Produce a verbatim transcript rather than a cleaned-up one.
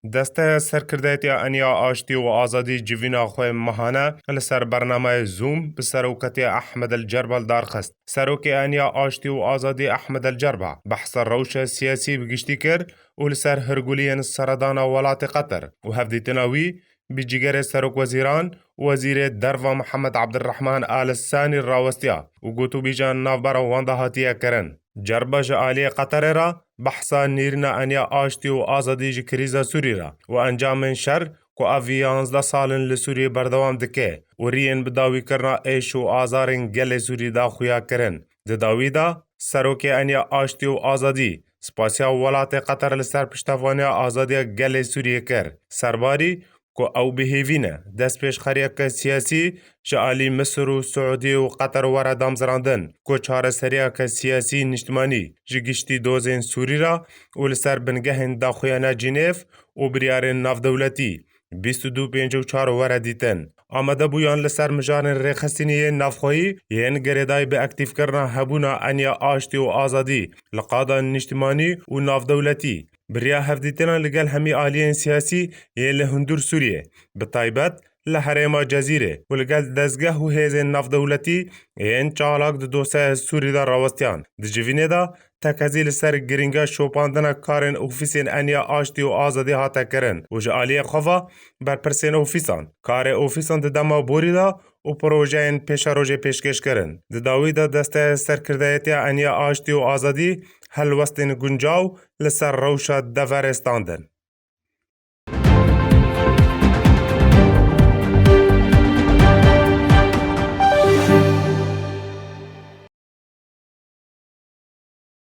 Desteya Serkirdayetiya Eniya Aştî û Azadî civîna xwe mehane li ser bernameyê Zoom bi seroketiya Ehmed El Cerba li dar xist. Serokê Eniya Aştî û Azadî Ehmed El Cerba behsa rewşa siyasî bi giştî kir û li ser hirguliyên seredana welatê Qeter û hevdîtina wî bi cîgerê serokwezîran û wezîrê derva Mihemed Abdurrahman Al Sanî rawestiya û gotûbîja navbera wan de hatiye kirin. Cerba ji aliyê Qeterê re behsa nêrîna eniya aştî û azadî ji krîza Sûrî re û encamên şer ku ev yanzdeh sal in li Sûriyê berdewam dike û riyên bi dawîkirina êş û azarên gelê Sûrî de xuya kirin. Di dawî de serokê eniya aştî û azadî spasiya welatê Qeter li ser piştevaniya azadiya gelê Sûriyê kir. Serbarî ku ew bi hêvî ne destpêşxeriyeke siyasî ji alî Misir û Siûdî û Qeter were damezrandin, ku çareseriyeke siyasî niştimanî ji giştî dozên Sûrî re û li ser bingehên daxuyana Cinêv û biryarên navdewletî bîst û du pêncî û çar were dîtin. Amadebûyan li ser mijarên rêxistinî yên navxweyî yên girêdayî bi aktîfkirina hebûna eniya aştî û azadî li qada niştimanî û navdewletî, bi riya hevdîtina li gel hemî aliyên siyasî yên li hundir Sûriyê, bi taybet li herêma Cezîrê û li gel dezgeh û hêzên navdewletî yên çalak di dosyaya Sûrî de rawestiyan. Di civînê de tekezî li ser girînga şopandina karên ofîsên eniya aştî û azadî hate kirin û ji aliyê xwe ve berpirsên ofîsan, karê ofîsan di dema borî de û projeyên pêşerojê pêşkêş kirin. Di dawî de desteya serkirdayetiya eniya aştî û azadî helwestên guncaw li ser rewşa deverê standin.